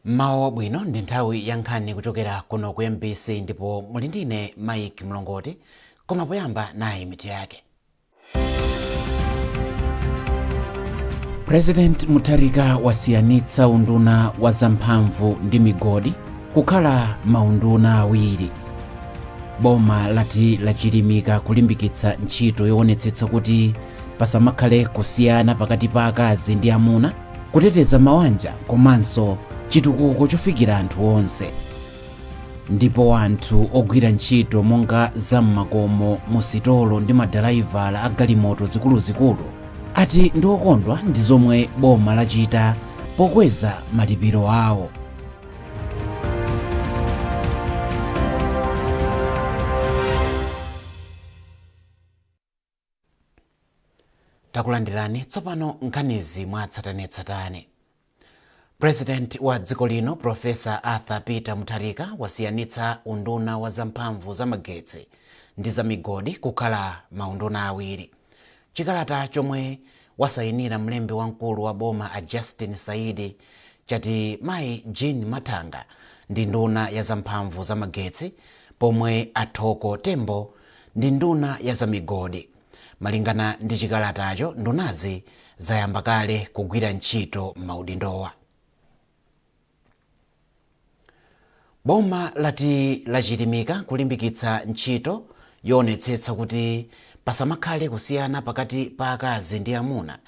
Mmawa wabwino, ndi nthawi ya nkhani kuchokera kuno ku MBC ndipo muli ndine Mike Mlongoti, koma poyamba nayi mitu yake. President Mutharika wasiyanitsa unduna wa zamphamvu ndi migodi kukhala maunduna awiri. Boma lati lachilimika kulimbikitsa ntchito yoonetsetsa kuti pasamakhale kusiyana pakati pa akazi ndi amuna, kuteteza mawanja komanso chitukuko chofikira anthu onse. Ndipo anthu ogwira ntchito monga zam'makomo, musitolo ndi madalaivala a galimoto zikuluzikulu ati ndi okondwa ndi zomwe boma lachita pokweza malipiro awo. Takulandirani tsopano nkhanizi mwatsatanetsatane. President wa dziko lino Professor Arthur Peter Mutharika wasiyanitsa unduna wa zamphamvu za magetsi ndi za migodi kukhala maunduna awiri. Chikalata chomwe wasayinira mlembi wamkulu wa boma a Justin Saidi chati Mayi Jean Mathanga ndi nduna ya zamphamvu za magetsi pomwe a Thoko Tembo ndi nduna ya za migodi. Malingana ndi chikalatacho, ndunazi zayamba kale kugwira ntchito m'maudindowa. Boma lati lachilimika kulimbikitsa ntchito yoonetsetsa kuti pasamakhale kusiyana pakati pa akazi ndi amuna,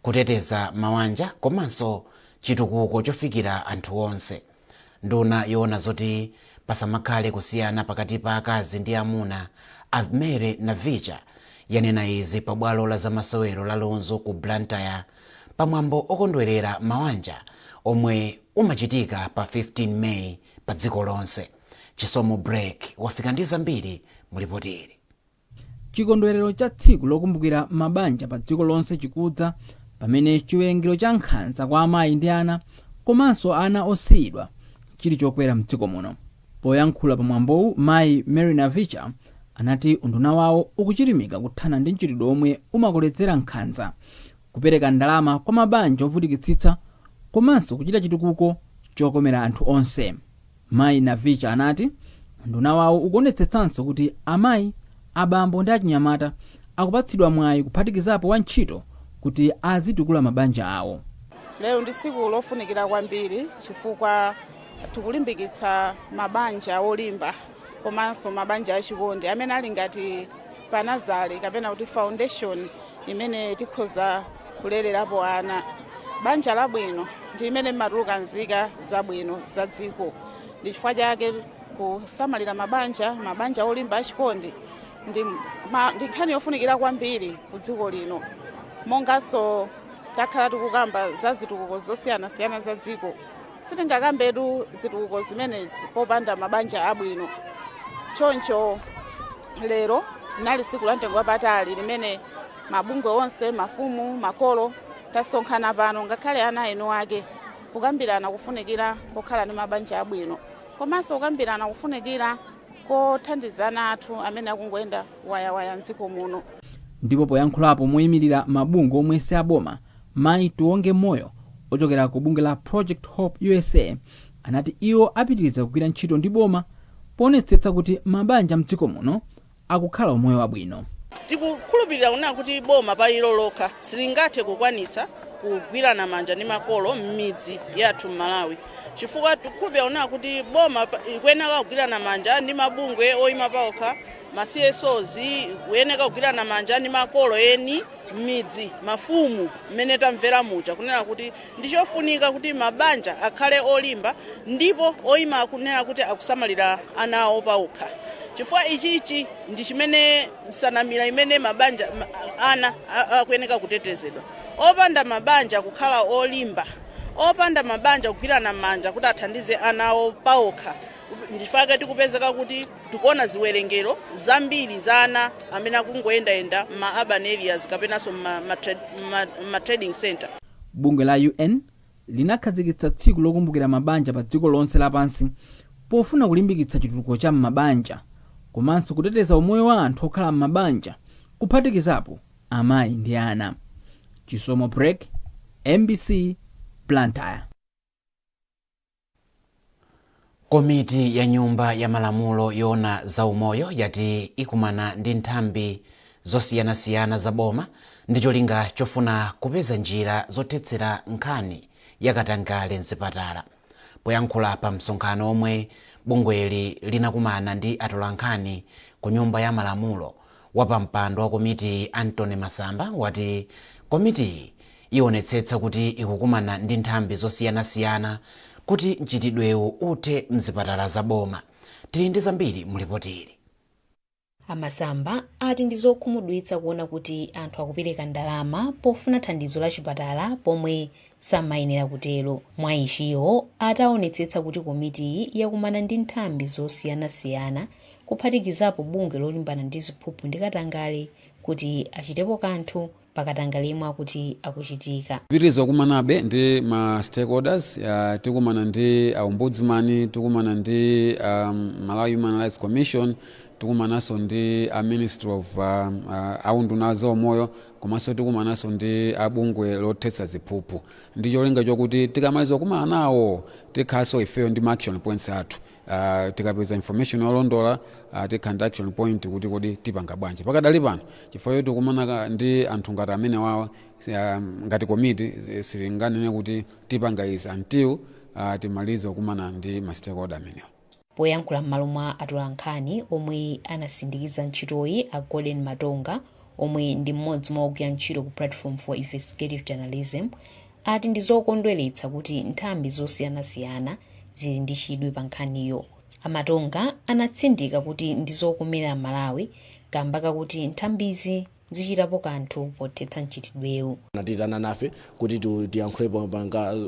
kuteteza mawanja komanso chitukuko chofikira anthu onse. Nduna yoona zoti pasamakhale kusiyana pakati pa akazi ndi amuna, a Mary Navicha, yanena izi pa bwalo la zamasewero la Lunzu ku Blantyre pa mwambo okondwerera mawanja omwe umachitika pa 15 May pa dziko lonse. Chisomo Break wafika ndi zambiri mu lipoti ili. Chikondwerero cha tsiku lokumbukira mabanja pa dziko lonse chikudza pamene chiwerengero cha nkhanza kwa amayi ndi ana komanso ana osiyidwa chili chokwera mdziko muno. Poyankhula pa mwambowu, mayi Mary Navicha anati unduna wawo ukuchilimika kuthana ndi mchitidwe omwe umakolezera nkhanza, kupereka ndalama kwa mabanja ovutikitsitsa komanso kuchita chitukuko chokomera anthu onse. Mayi Navicha anati unduna wawo ukuonetsetsanso kuti amayi, abambo ndi achinyamata akupatsidwa mwayi kuphatikizapo wa ntchito kuti azitukula mabanja awo. Lero ndi tsiku lofunikira kwambiri chifukwa tikulimbikitsa mabanja olimba komanso mabanja achikondi amene ali ngati panazale kapena kuti foundation imene tikhoza kulererapo ana. Banja labwino ndi limene limatuluka nzika zabwino za dziko. Ndi chifukwa chake kusamalira mabanja, mabanja olimba achikondi ndi nkhani yofunikira kwambiri ku dziko lino. Monganso takhala tikukamba za zitukuko zosiyanasiyana za dziko, sitingakambetu zitukuko zimenezi popanda mabanja abwino. Choncho lero linali tsiku la mtengo wapatali limene mabungwe onse, mafumu, makolo tasonkhana pano, ngakhale ana eni ake, kukambirana kufunikira kokhala ndi mabanja abwino komanso kukambirana kufunikira kothandizana athu amene akungoyenda wayawaya mdziko muno. Ndipo poyankhulapo moyimirira mabungwe omwe si aboma, mayi Tiwonge Moyo ochokera ku bungwe la Project Hope USA anati iwo apitiriza kugwira ntchito ndi boma poonetsetsa kuti mabanja mdziko muno akukhala umoyo wabwino. Tikukhulupirira kunena kuti boma pa ilo lokha silingathe kukwanitsa kugwirana manja ndi makolo m'midzi yathu m'Malawi, chifukwa tikukhulupirira kunena kuti boma ikuyenera kugwirana manja ndi mabungwe oyima paokha, ma CSOs, kuyenera kugwirana manja ndi makolo eni m'midzi, mafumu, mmene tamvera muja kunena kuti ndichofunika kuti mabanja akhale olimba ndipo oyima kunena kuti akusamalira ana awo paokha, chifukwa ichichi ndi chimene nsanamira imene mabanja ana akuyeneka kutetezedwa. Opanda mabanja kukhala olimba, opanda mabanja kugwirana manja kuti athandize ana awo paokha, ndifake tikupezeka kuti tikuona ziwerengero zambiri za ana amene akungoyendayenda ma urban areas kapenanso ma trading center. Bungwe la UN linakhazikitsa tsiku lokumbukira mabanja pa dziko lonse lapansi pofuna kulimbikitsa chitukuko cha m'mabanja komanso kuteteza umoyo wa anthu okhala m'mabanja kuphatikizapo amayi ndi ana. Chisomo Break, MBC, Blantyre. Komiti ya Nyumba ya Malamulo yoona zaumoyo yati ikumana ndi nthambi zosiyanasiyana za boma ndi cholinga chofuna kupeza njira zothetsera nkhani yakatangale mzipatala. Poyankhula pa msonkhano omwe bungweli linakumana ndi atolankhani ku Nyumba ya Malamulo, wapampando wa komiti Anthony Masamba wati komitiyi ionetsetsa kuti ikukumana ndi nthambi zosiyanasiyana kuti mchitidwewu uthe mzipatala za boma. Tili ndi zambiri mulipotili. Amasamba ati ndi zokhumudwitsa kuona kuti anthu akupereka ndalama pofuna thandizo la chipatala pomwe samayenera kutero. Mwa ichiyo ataonetsetsa kuti komitiyi yakumana ndi nthambi zosiyanasiyana, kuphatikizapo bungwe lolimbana ndi ziphuphu ndi katangale, kuti achitepo kanthu pakatangale yemwe akuti akuchitika. Pitiriza kukumanabe ndi ma stakeholders. Tikumana ndi Ombudsman, tikumana ndi Malawi Human Rights Commission, tikumananso ndi a Ministry of aunduna zaumoyo, komanso tikumananso ndi abungwe lothetsa ziphuphu, ndi cholinga chokuti tikamaliza kukumana nawo tikhalanso ifeyo ndi ma action points athu. Tikapeza information yolondola, tikhala ndi action point kuti kodi tipanga bwanji pakadali pano, chifukwa choti tikumana ndi anthu ngati amene wawa. Ngati komiti silinganene kuti tipanga izi until timalize kukumana ndi ma stakeholder amenewa. Poyankhula m'malo mwa atolankhani omwe anasindikiza ntchitoyi, a Golden Matonga, omwe ndi mmodzi mwa ogwira ntchito ku Platform for Investigative Journalism, ati ndi zokondweretsa kuti nthambi zosiyanasiyana zili ndi chidwi pa nkhaniyo. Amatonga anatsindika kuti ndi zokomera Malawi kamba kakuti nthambizi zichitapo kanthu pothetsa mchitidwewu. Natitana nafe kuti tiyankhulepo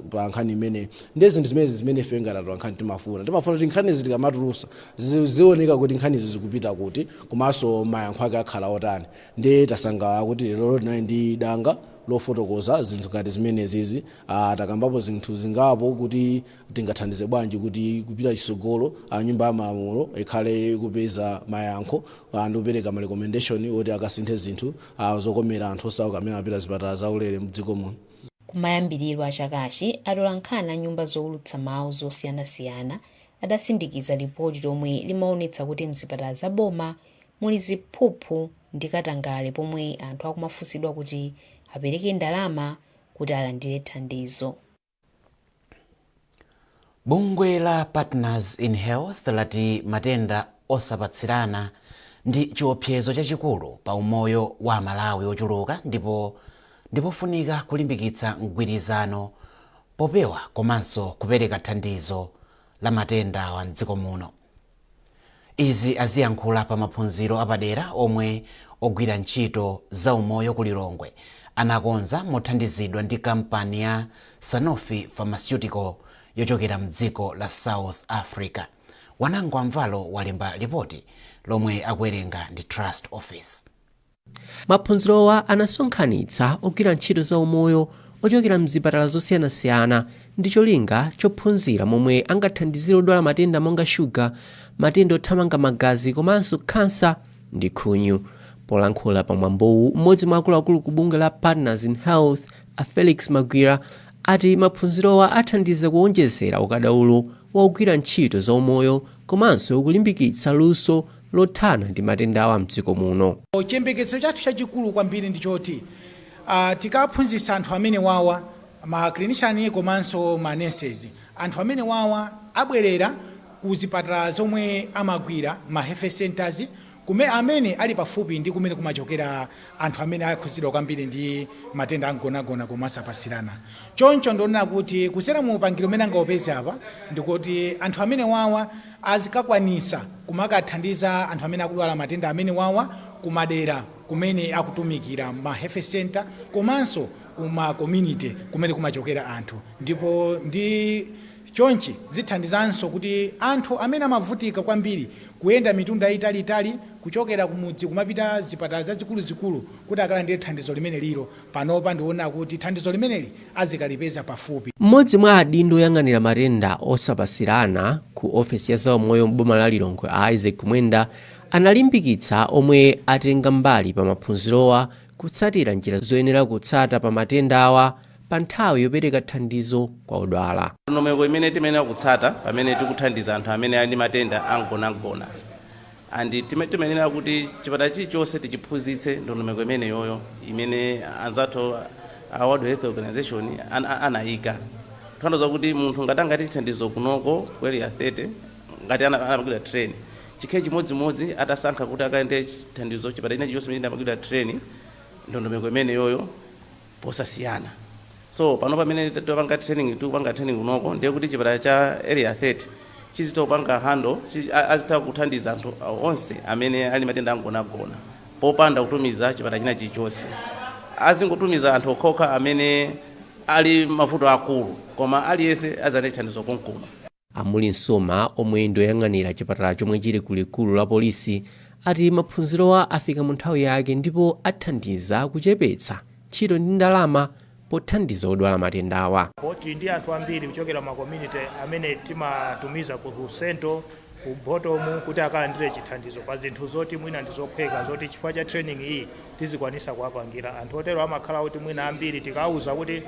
pa nkhani imene ndi zinthu zimene zimene ife ngati atolankhani timafuna kuti nkhanizi tikamatulusa zioneka kuti nkhanizi zikupita kuti, komanso mayankho ake akhala otani. Ndi tasangalala kuti lero tinali ndi danga lofotokoza zinthu ngati zimenezizi. Takambapo zinthu zingapo kuti tingathandize bwanji kuti kupita chitsogolo Nyumba ya Malamulo ikhale kupeza mayankho ndi kupereka ma recommendation oti akasinthe zinthu zokomera anthu osauka amene amapita zipatala zaulere mdziko muno. Kumayambiriro a chakachi, atolankhani a nyumba zowulutsa mawu zosiyanasiyana adasindikiza lipoti lomwe limaonetsa kuti mzipatala za boma muli ziphuphu ndi katangale, pomwe anthu akumafunsidwa kuti apereke ndalama kuti alandire thandizo. Bungwe la Partners in Health lati matenda osapatsirana ndi chiopsezo chachikulu pa umoyo wa Amalawi ochuluka, ndipo ndipofunika kulimbikitsa mgwirizano popewa komanso kupereka thandizo la matenda awa mdziko muno. Izi aziyankhula pa maphunziro apadera omwe ogwira ntchito zaumoyo ku Lilongwe anakonza mothandizidwa ndi kampani ya Sanofi Pharmaceutical yochokera mdziko la South Africa. Wanangwa Mvalo walemba ripoti lomwe akuwerenga ndi Trust Office. Maphunzirowa anasonkhanitsa ogwira ntchito zaumoyo ochokera mzipatala zosiyanasiyana ndi cholinga chophunzira momwe angathandizire odwala matenda monga shuga, matenda othamanga magazi komanso khansa ndi khunyu. Polankhula pamwambowu, mmodzi mwa akuluakulu ku bungwe la Partners in Health, a Felix Magwira, ati maphunzirowa athandiza kuwonjezera ukadaulo wa ogwira ntchito zaumoyo komanso kulimbikitsa luso lothana ndi matenda awa mdziko muno. Chiyembekezo chathu chachikulu kwambiri ndi choti tikaphunzitsa anthu amene wawa, ma clinician komanso ma nurses, anthu amene wawa abwerera ku zipatala zomwe amagwira, ma health centers kume amene ali pafupi ndi kumene kumachokera anthu amene akhudzidwa kwambiri ndi matenda amgonagona komanso apasirana. Choncho ndionena kuti kuzera mu upangiro umene angaupeze apa, ndikuti anthu amene wawa azikakwanisa kumakathandiza anthu amene akudwala matenda amene wawa kumadera kumene akutumikira, ma health center komanso kuma community kumene kumachokera anthu. Ndipo ndi chonchi zithandizanso kuti anthu amene amavutika kwambiri kuyenda mitunda italiitali kuchokera kumudzi kumapita zipatala zazikuluzikulu kuti akalandire thandizo limene lilo, panopa ndiona kuti thandizo limeneli azikalipeza pafupi. Mmodzi mwa adindo oyang'anira matenda osapasirana ku ofesi ya zaumoyo m'boma la Lilongwe, a Isaac Kumwenda, analimbikitsa omwe atenga mbali pa maphunzirowa kutsatira njira zoyenera kutsata pa matenda awa. Pa nthawi yopereka thandizo kwa odwala, ndondomeko imene timayenera kutsata pamene tikuthandiza anthu amene ali ndi matenda amgonagona, and timayenera kuti chipatala chilichonse tichiphunzitse ndondomeko imeneyoyo imene anzathu a World Health Organization anayika, kutanthauza kuti munthu ngati angati thandizo kunoko ku Area 30, ngati anapangidwa train, chikhale chimodzimodzi atasankha kuti akaende thandizo chipatala china chilichonse imene anapangidwa train ndondomeko imeneyoyo posasiyana. So pano pamene tipanga training, tikupanga training kunoko, ndiye kuti chipatala cha Area 30 chizitha kupanga handle, azitha kuthandiza anthu onse amene ali matenda amgonagona popanda kutumiza chipatala china chilichonse. Azingotumiza anthu okhaokha amene ali mavuto akulu, koma aliyense azane thandizo konkuno. Amuli Nsoma, omwe ndi oyang'anira chipatala chomwe chili ku likulu la polisi, ati maphunzirowa afika mu nthawi yake ndipo athandiza kuchepetsa ntchito ndi ndalama pothandiza odwala matendawa. Tili ndi anthu ambiri kuchokera ma community amene timatumiza ku Central, ku Bottom, kuti akalandire chithandizo pa zinthu zoti mwina ndi zophweka, zoti chifukwa cha training iyi tizikwanisa kuwapangira. Anthu otero amakhala kuti mwina ambiri tikawuza kuti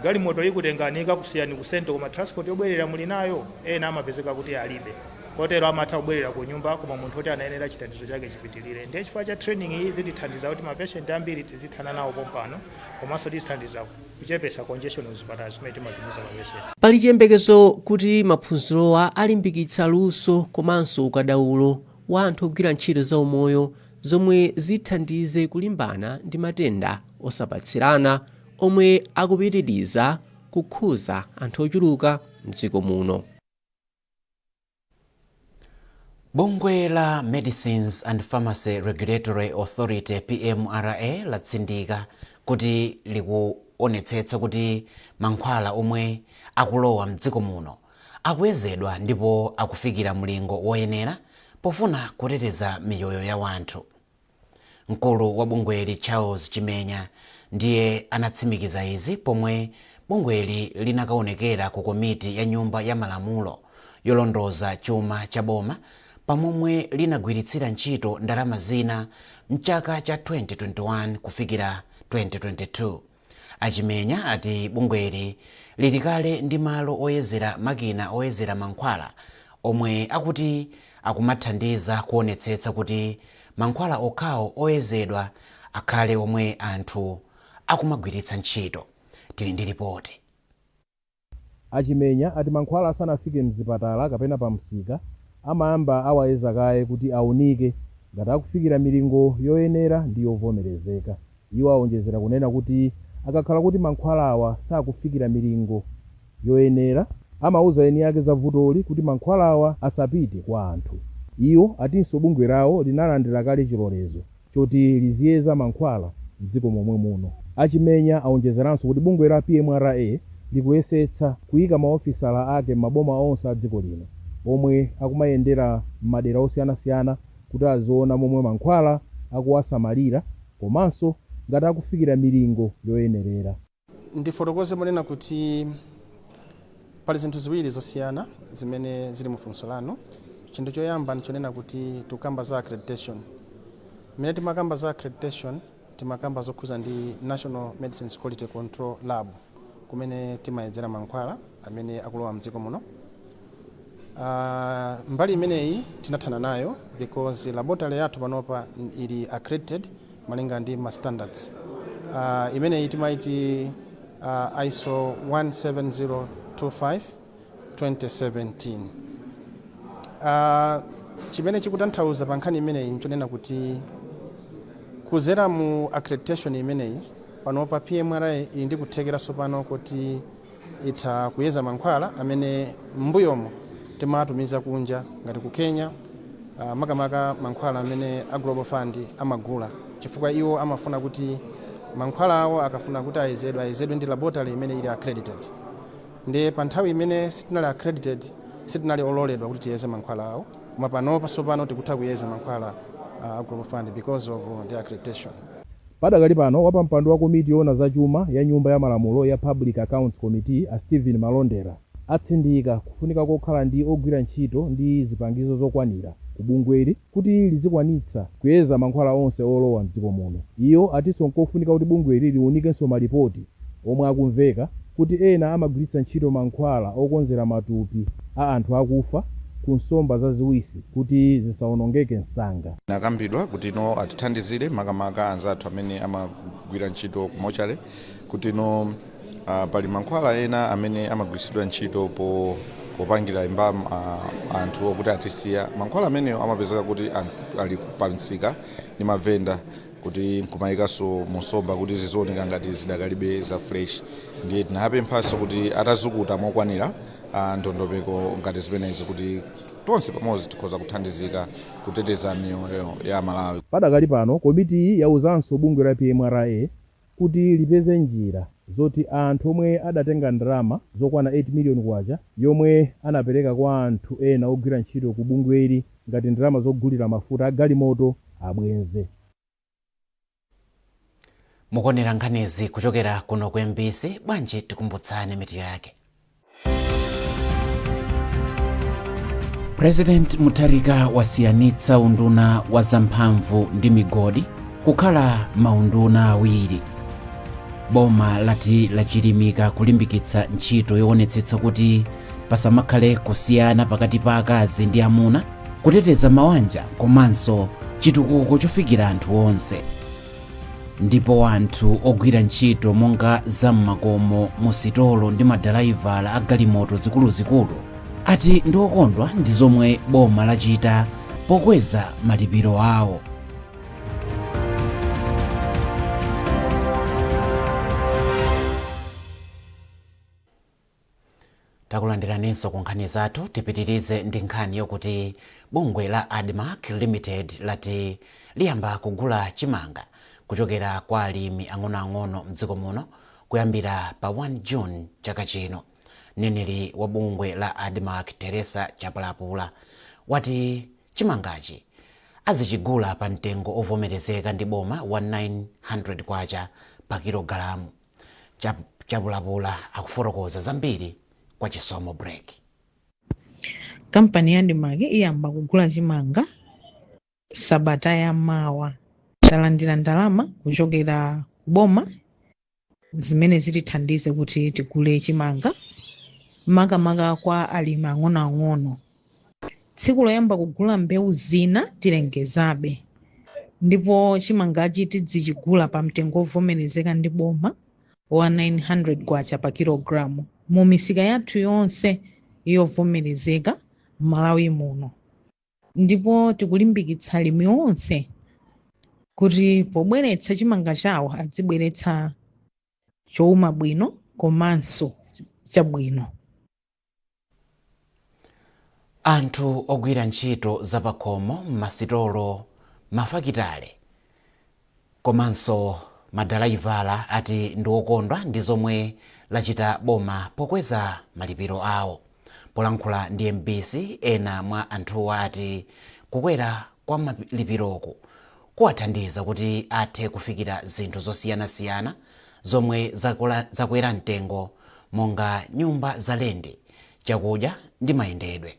galimoto ikutengani, ikakusiyani ku Central, koma transport yobwerera muli nayo? Ena amapezeka kuti alibe, kotero amatha kubwerera ku nyumba, koma munthu oti anayenera chithandizo chake chipitirire. Ndiye chifukwa cha training iyi zitithandiza kuti mapatient ambiri tizithana nawo pompano, komanso tizithandiza kuchepesa congestion mzipatala zimene timatumiza mapatient. Pali chiyembekezo kuti maphunzirowa alimbikitsa luso komanso ukadaulo wa anthu ogwira ntchito zaumoyo, zomwe zithandize kulimbana ndi matenda osapatsirana omwe akupitiriza kukhuza anthu ochuluka mdziko muno. Bungwe la Medicines and Pharmacy Regulatory Authority, PMRA, latsindika kuti likuonetsetsa kuti mankhwala omwe akulowa mdziko muno akuyezedwa ndipo akufikira mlingo woyenera pofuna kuteteza miyoyo ya wanthu. Mkulu wa bungweli, Charles Chimenya, ndiye anatsimikiza izi pomwe bungweli linakaonekera ku komiti ya Nyumba ya Malamulo yolondoza chuma cha boma, pamomwe linagwiritsira ntchito ndalama zina mchaka cha 2021 kufikira 2022. Achimenya ati bungweli lili kale ndi malo oyezera, makina oyezera mankhwala omwe akuti akumathandiza kuonetsetsa kuti mankhwala okhawo oyezedwa akhale omwe anthu akumagwiritsa ntchito. Tili ndi ripoti. Achimenya ati mankhwala asanafike mzipatala kapena pa msika, amayamba awayeza kaye kuti aunike ngati akufikira milingo yoyenera ndi yovomerezeka. Iwo awonjezera kunena kuti akakhala kuti mankhwalawa sakufikira milingo yoyenera, amauza eni ake za vutoli kuti mankhwalawa asapite kwa anthu. Iwo atinso bungwe lawo linalandira kale chilolezo choti liziyeza mankhwala mdziko momwe muno. Achimenya awonjezeranso kuti bungwe la PMRA likuyesetsa kuyika maofisala ake m'maboma onse a dziko lino, omwe akumayendera m'madera osiyanasiyana kuti aziona momwe mankhwala akuwasamalira komanso ngati akufikira milingo yoyenerera. Ndifotokoze monena kuti pali zinthu ziwiri zosiyana zimene zili mu funso lanu. Chinthu choyamba ndichonena kuti tikukamba za accreditation. Mmene timakamba za accreditation, timakamba zokhuza ndi National Medicines Quality Control Lab, kumene timayezera mankhwala amene akulowa mdziko muno. Mbali imeneyi tinathana nayo because laboratory yathu panopa ili accredited malinga ndi ma standards. Imeneyi timaiti ISO 17025 2017. Chimene chikutanthauza pa nkhani imeneyi nchonena kuti kuzera mu accreditation imeneyi, panopa PMRA ili ndi kuthekeranso pano kuti itha kuyeza mankhwala amene m'mbuyomo timatumiza kunja ngati ku Kenya, makamaka mankhwala amene a Global Fund amagula, chifukwa iwo amafuna kuti mankhwala awo akafuna kuti ayezedwe, ayezedwe ndi laboratory imene ili accredited. Ndiye pa nthawi imene sitinali accredited, sitinali ololedwa kuti tiyeze mankhwala awo, koma panopa tsopano tikutha kuyeza mankhwala a Global Fund because of the accreditation. Padakali pano, wapampando wa komiti yoona zachuma ya Nyumba ya Malamulo ya Public Accounts Committee, a Stephen Malondera, atsindika kufunika kokhala ndi ogwira ntchito ndi zipangizo zokwanira ku bungweli kuti lizikwanitsa kuyeza mankhwala onse olowa mdziko muno. Iyo atinso nkofunika kuti bungweli liwunikenso malipoti. Omwe akumveka kuti ena amagwiritsa ntchito mankhwala okonzera matupi a anthu akufa ku nsomba zaziwisi kuti zisaonongeke msanga. Nakambidwa kuti no atithandizire, makamaka anzathu amene amagwira ntchito ku mortuary, kuti no pali mankhwala ena amene amagwiritsidwa ntchito popangira embalm anthu okuti atisiya. Mankhwala amenewo amapezeka kuti ali pamsika ndi mavenda, kuti nkumayikanso musomba kuti zizioneka ngati zidakalibe za fresh. Ndiye tinapemphanso kuti atazukuta mokwanira ndondomeko ngati zimenezi, kuti tonse pamodzi tikhoza kuthandizika kuteteza miyoyo ya Malawi. Padakali pano, komitiyi yauzanso bungwe la PMRA kuti lipeze njira zoti anthu omwe adatenga ndalama zokwana 8 miliyoni kwacha yomwe anapereka kwa anthu ena ogwira ntchito ku bungweli ngati ndalama zogulira mafuta a galimoto abwenze. Mukuonera nkhanizi kuchokera kuno ku MBC. Bwanji tikumbutsane mitu yake. President Mutharika wasiyanitsa unduna wa zamphamvu ndi migodi kukhala maunduna awiri. Boma lati lachilimika kulimbikitsa ntchito yoonetsetsa kuti pasamakhale kusiyana pakati pa akazi ndi amuna, kuteteza mawanja komanso chitukuko chofikira anthu onse. Ndipo anthu ogwira ntchito monga zam'makomo, musitolo ndi madalaivala a galimoto zikuluzikulu ati ndi okondwa ndi zomwe boma lachita pokweza malipiro awo. Takulandiraninso ku nkhani zathu. Tipitirize ndi nkhani yokuti bungwe la ADMARC Limited lati liyamba kugula chimanga kuchokera kwa alimi ang'onoang'ono mdziko muno kuyambira pa 1 June chaka chino. Mneneri wa bungwe la ADMARC, Teresa Chapulapula, wati chimangachi azichigula pa mtengo ovomerezeka ndi boma wa 900 kwacha pa kilogalamu. Chapulapula akufotokoza zambiri kwa Chisomo Break. Kampani ya ADMARC iyamba kugula chimanga sabata ya mawa. Talandira ndalama kuchokera kuboma zimene zitithandize kuti tigule chimanga, makamaka kwa alimi ang'onoang'ono. Tsiku loyamba kugula mbewu zina tilengezabe, ndipo chimangachi tidzichigula pa mtengo ovomerezeka ndi boma wa 900 kwacha pa kilogalamu mu misika yathu yonse yovomerezeka m'Malawi muno. Ndipo tikulimbikitsa alimi onse kuti pobweretsa chimanga chawo adzibweretsa chowuma bwino komanso chabwino. Anthu ogwira ntchito zapakhomo m'masitolo, mafakitale komanso madalaivala ati ndi okondwa ndi zomwe lachita boma pokweza malipiro awo. Polankhula ndi MBC, ena mwa anthuwa ati kukwera kwa malipiroku kuwathandiza kuti athe kufikira zinthu zosiyanasiyana zomwe zakwera mtengo, monga nyumba za lendi, chakudya ndi mayendedwe.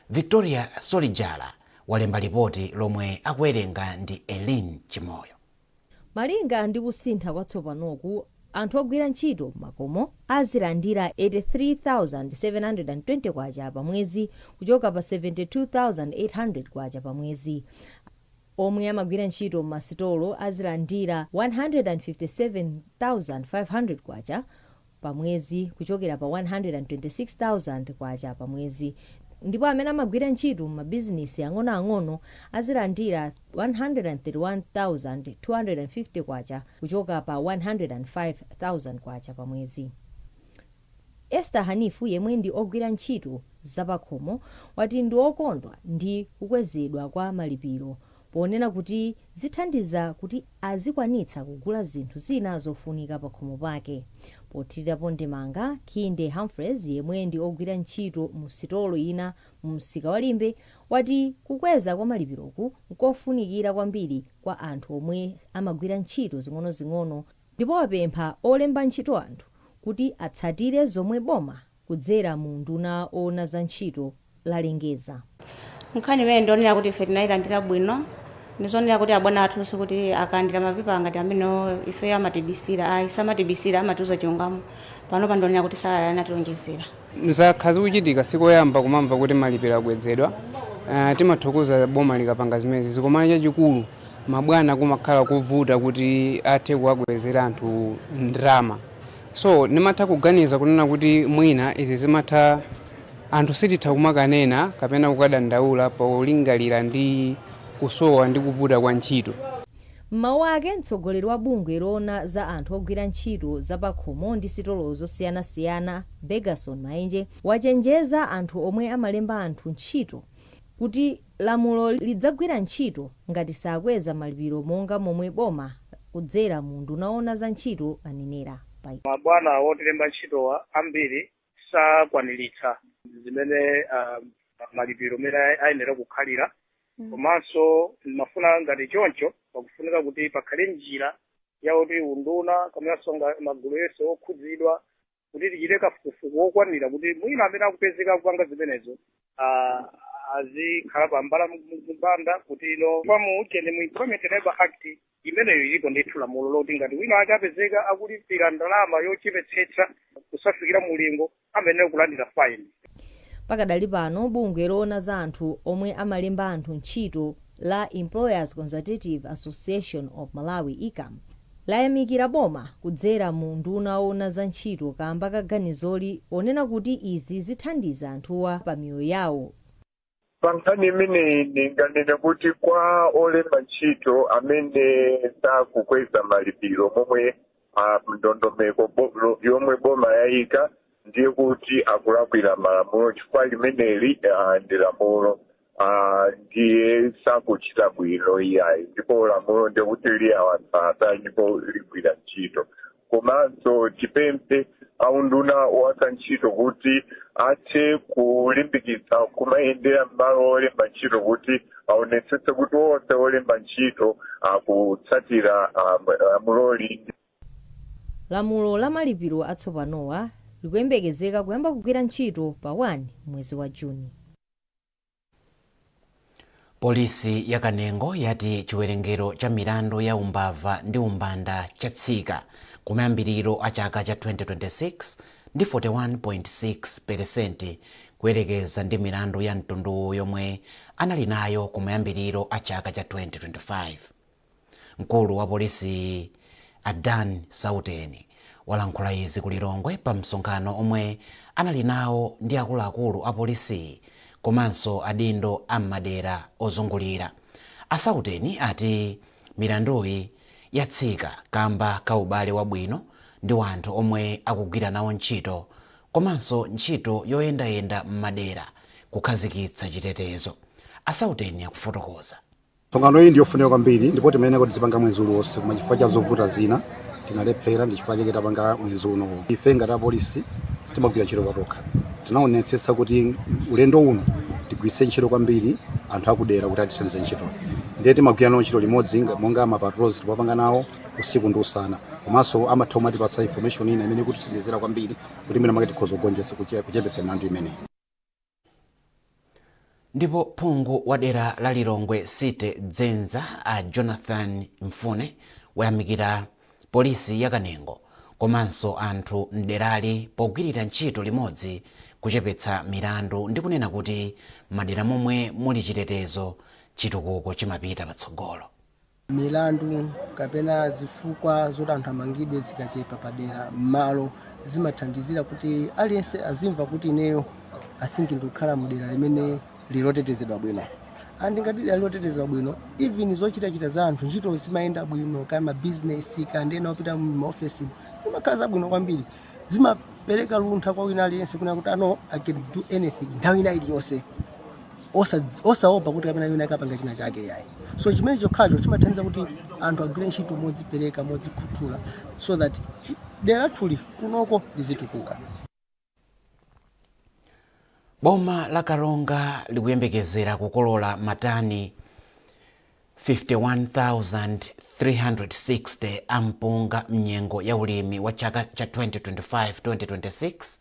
Victoria Solijala walemba lipoti lomwe akuwerenga ndi Elin Chimoyo. Malinga ndi kusintha kwatsopanoku, anthu ogwira ntchito m'makomo azilandira 83,720 kwacha pa mwezi kuchoka pa 72,800 kwacha pa mwezi. Omwe amagwira ntchito m'masitolo azilandira 157,500 kwacha pa mwezi kuchokera pa 126,000 kwacha pa mwezi, ndipo amene amagwira ntchito m'mabizinesi ang'onoang'ono azilandira 131,250 kwacha kuchoka pa 105,000 kwacha pa mwezi. Esther Hanifu, yemwe ndi ogwira ntchito zapakhomo, wati ndi okondwa ndi kukwezedwa kwa malipiro, ponena kuti zithandiza kuti azikwanitsa kugula zinthu zina zofunika pakhomo pake. Pothirirapo ndemanga, Kinde Humphreys, yemwe ndi ogwira ntchito mu sitolo ina mu msika wa Limbe, wati kukweza kwa malipiroku nkofunikira kwambiri kwa anthu omwe amagwira ntchito zing'onozing'ono, ndipo wapempha olemba ntchito anthu kuti atsatire zomwe boma kudzera mu unduna owona za ntchito lalengeza. Nkhani imene ndionera kuti ife tinayilandira bwino. Ndizonera kuti abwana athunso kuti akalandira mapepa ngati amenewo, ife amatibisira? Ayi, samatibisira, amatiuza chilungamo. Pano pandonera kuti salary anationjezera. Zakhala zikuchitika, sikoyamba kumamva kuti malipiro akwezedwa. Timathokoza boma likapanga zimenezi. Zikomana chachikulu mabwana kumakhala kuvuta kuti athe kuwakwezera anthu ndalama, so ndimatha kuganiza kunena kuti mwina izi zimatha anthu sititha kumakanena kapena kukadandaula polingalira ndi kusowa ndi kuvuta kwa ntchito. M'mawu ake, mtsogoleri wa bungwe loona za anthu ogwira ntchito zapakhomo ndi sitolo zosiyanasiyana, Bergerson Maenje, wachenjeza anthu omwe amalemba anthu ntchito kuti lamulo lidzagwira ntchito ngati sakweza malipiro monga momwe boma kudzera mu unduna woona za ntchito anenera. Mabwana wotilemba ntchitowa ambiri sakwaniritsa zimene malipiro amene ayenera kukhalira. Komanso mafuna ngati choncho pakufunika kuti pakhale njira yakuti unduna komanso magulu yonse okhudzidwa kuti tichite kafukufuku wokwanira kuti mwina amene akupezeka kupanga zimenezo azikhala pambala mpanda kuti ino pamuchene mu Employment Labour Act imeneyo ilipo ndithu lamulo loti ngati wina ake apezeka akulipira ndalama yochepetsetsa kusafikira mulingo, amayenera kulandira fine. Pakadali pano, bungwe loona za anthu omwe amalemba anthu ntchito la Employers Consultative Association of Malawi, ECAM, layamikira boma kudzera mu unduna woona za ntchito kamba ka ganizoli, ponena kuti izi zithandiza anthuwa pa miyoyo yawo. Pa nkhani imeneyi ndinganene kuti kwa olemba ntchito amene sakukweza malipiro momwe ndondomeko yomwe boma yayika, ndiye kuti akulakwira malamulo, chifukwa limeneli ndi lamulo, ndiye sakuchita bwino iyayi, ndipo lamulo ndiye kuti liyawatsata ndipo ligwira ntchito. Komanso tipemphe aunduna wa ntchito kuti athe kulimbikitsa kumayendera m'malo olemba ntchito kuti aonetsetse kuti onse olemba ntchito akutsatira lamuloli. Lamulo la malipiro atsopanowa likuyembekezeka kuyamba kugwira ntchito pa 1 mwezi wa Juni. Polisi ya Kanengo yati chiwerengero cha milandu ya umbava ndi umbanda chatsika kumayambiriro a chaka cha 2026 ndi 41.6% kuyerekeza ndi milandu ya mtundu yomwe anali nayo kumayambiriro a chaka cha 2025. Mkulu wa polisi Adan Sauteni walankhula izi ku Lilongwe pa msonkhano omwe anali nawo ndi akuluakulu a polisi komanso adindo am'madera ozungulira. Asauteni ati milanduyi yatsika kamba ka ubale wabwino ndi wanthu omwe akugwira nawo ntchito komanso ntchito yoyendayenda m'madera kukhazikitsa chitetezo. Asauteni akufotokoza. Msonkhano iyi ndiyofunika kwambiri ndipo timayenera kuti tizipanga mwezi uliwonse, koma chifukwa cha zovuta zina tinalephera, ndi chifukwa chake tapanga mwezi uno. Ife ngati apolisi sitimagwira ntchito patokha. Tinaonetsetsa kuti ulendo uno tigwiritse ntchito kwambiri anthu akudera kuti atithandize ntchito, ndiye timagwira nawo ntchito limodzi monga ma patrols timapanga nawo usiku ndi usana, komanso amatha kumatipatsa information ina imene ikutithandizira kwambiri kuti mwina mwake tikhoza kugonjetsa kuchepetsa milandu imeneyi. Ndipo phungu wa dera la Lilongwe City Dzenza, a Jonathan Mfune, wayamikira polisi ya Kanengo komanso anthu mderali pogwirira ntchito limodzi kuchepetsa milandu ndi kunena kuti madera momwe muli chitetezo, chitukuko chimapita patsogolo. Milandu kapena zifukwa zoti anthu amangidwe zikachepa padera m'malo, zimathandizira kuti aliyense azimva kuti ineyo I think ndikukhala mudera limene lilotetezedwa bwino. And ngati dera lilotetezedwa bwino, even zochitachita za anthu, ntchito zimayenda bwino, kaya mabizinesi, kaya ndi ena opita mumaofesi, zimakhala zabwino kwambiri. Zimapereka luntha kwa wina aliyense kuna kuti ano I can do anything nthawi ina iliyonse osaopa kuti kapena wina akapanga china chake yayi. So chimene chokhacho chimathandiza kuti anthu agwire ntchito modzipereka, modzikhuthula, so that dera lathuli kunoko lizitukuka. Boma la Karonga likuyembekezera kukolola matani 51,360 ampunga mnyengo ya ulimi wa chaka cha 2025-2026,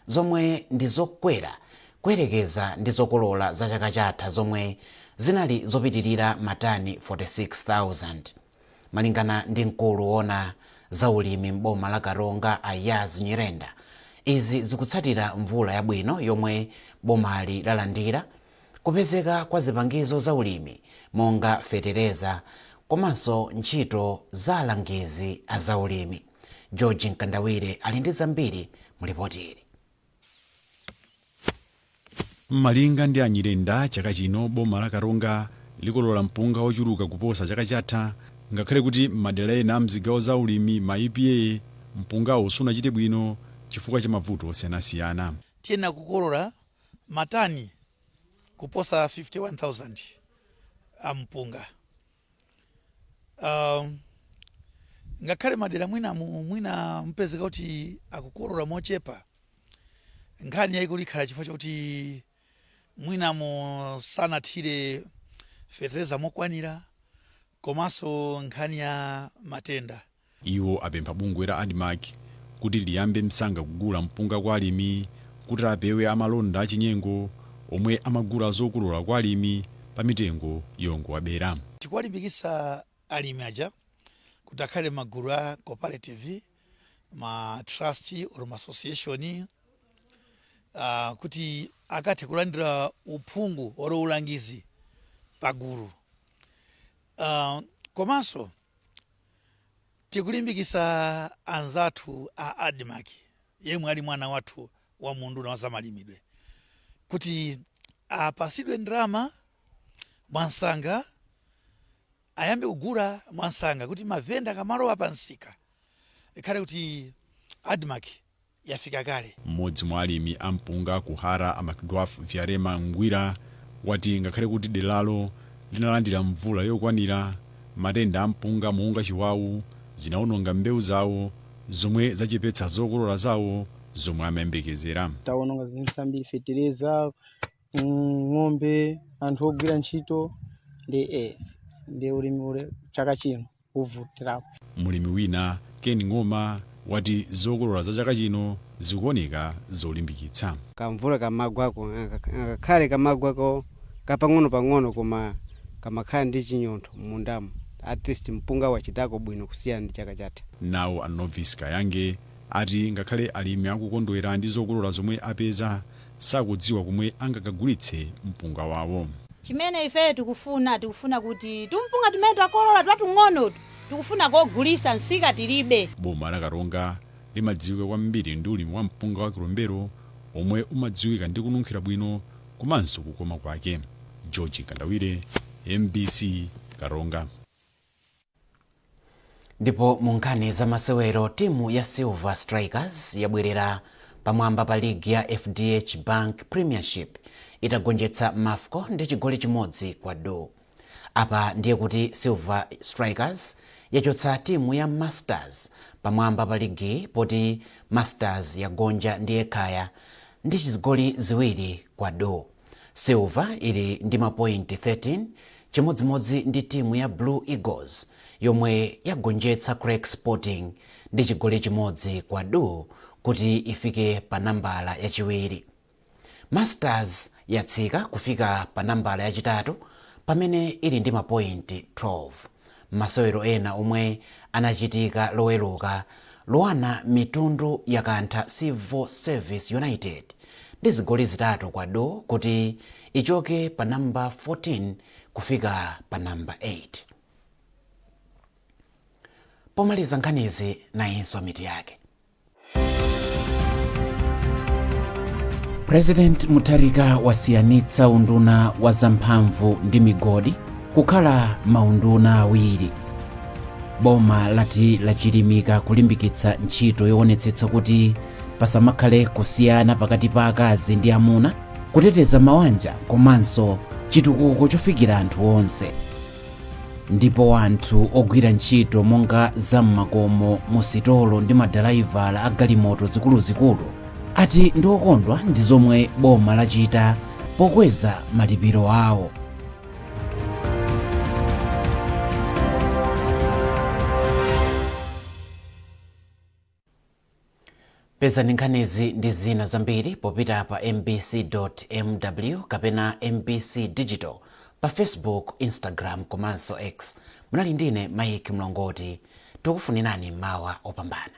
zomwe ndi zokwera kuyerekeza ndi zokolola za chaka chatha zomwe zinali zopitirira matani 46,000. Malingana ndi mkulu woona za ulimi m'boma la Karonga, Ayaz Nyirenda, izi zikutsatira mvula yabwino yomwe bomali lalandira, kupezeka kwa zipangizo za ulimi monga fetereza komanso ntchito za alangizi a zaulimi. George Mkandawire ali ndi zambiri mu ripoti ili. Malinga ndi Anyirenda, chaka chino boma la Karonga likolola mpunga wochuluka kuposa chaka chatha, ngakhale kuti madera ena mzigawo za ulimi ma EPA mpungawo sunachite bwino chifukwa cha mavuto osiyanasiyana. Tiyenera kukolola matani kuposa 51,000 ampunga. Ngakhale madera mwina mwina mpezeka kuti akukolola mochepa, nkhani yayikulu ikhala chifukwa chakuti mwinamo sanathire fetereza mokwanira komanso nkhani ya matenda. Iwo apempha bungwe la ADMARC kuti liyambe msanga kugula mpunga kwa alimi kuti apewe amalonda achinyengo omwe amagula zokolola kwa alimi pa mitengo yongowabera. Tikuwalimbikitsa alimi aja kuti akhale magulu a cooperative, ma trust or ma association, kuti akathe kulandira uphungu or ulangizi pagulu. Komanso tikulimbikitsa anzathu a ADMARC, yemwe ali mwana wathu wa munduna wa zamalimidwe, kuti apasidwe ndalama mwansanga, ayambe kugula mwansanga, kuti mavenda akamalowa pa msika ikhale kuti ADMARC yafika kale. Mmodzi mwa alimi ampunga kuhara, a Macdwarf Vyarema Ngwira, wati ngakhale kuti deralo linalandira mvula yokwanira, matenda ampunga monga chiwawu zinawononga mbewu zawo zomwe zachepetsa zokolola zawo zomwe amayembekezera. Tawononga zinthu zambiri, fetereza, ng'ombe, anthu ogwira ntchito ndi ulimi ule chaka chino uvutirapo. Mulimi wina, Ken Ng'oma, wati zokolola za chaka chino zikuoneka zolimbikitsa. Kamvula kamagwako, ngakhale kamagwako kapang'ono-pang'ono, koma kamakhala ndi chinyontho m'mundamo. At least mpunga wachitako bwino kusiyana ndi chaka chatha. Nawo a Novice Kayange ati ngakhale alimi akukondwera ndi zokolola zomwe apeza, sakudziwa komwe angakagulitse mpunga wawo. Chimene ife tikufuna kuti tumpunga timene takolola twatung'onotu tikufuna kogulisa, msika tilibe. Boma la Karonga limadziwika kwambiri ndi ulimi wa mpunga wa Kilombero omwe umadziwika ndi kununkhira bwino komanso kukoma kwake. George Kandawire, MBC, Karonga. Ndipo mu nkhani za masewero, timu ya Silver Strikers yabwerera pamwamba pa ligi ya FDH Bank Premiership itagonjetsa Mafco ndi chigoli chimodzi kwa du. Apa ndiye kuti Silver Strikers yachotsa timu ya Masters pamwamba pa ligi, poti Masters yagonja ndi Ekhaya ndi zigoli 2 kwa du. Silver ili ndi mapointi 13, chimodzimodzi ndi timu ya Blue Eagles yomwe yagonjetsa Creck Sporting ndi chigoli 1 kwa du kuti ifike pa nambala yachiwiri. Masters yatsika kufika pa nambala yachitatu pamene ili ndi mapointi 12. Masewero ena omwe anachitika Loweruka, Luanar Mitundu yakantha Civil Service United ndi zigoli 3 kwa du kuti ichoke pa namba 14 kufika pa namba 8. Pomaliza nkhanizi, nayinso mitu yake. President Mutharika wasiyanitsa unduna wa zamphamvu ndi migodi kukhala maunduna awiri. Boma lati lachilimika kulimbikitsa ntchito yoonetsetsa kuti pasamakhale kusiyana pakati pa akazi ndi amuna, kuteteza mawanja komanso chitukuko chofikira anthu onse. Ndipo anthu ogwira ntchito monga zam'makomo, musitolo ndi madalaivala a galimoto zikuluzikulu ati ndi okondwa ndi zomwe boma lachita pokweza malipiro awo. Pezani nkhanizi ndi zina zambiri popita pa mbc.mw kapena MBC Digital. Pa Facebook, Instagram komanso X. Munali ndine Mike Mlongoti. Tikufunirani mawa opambana.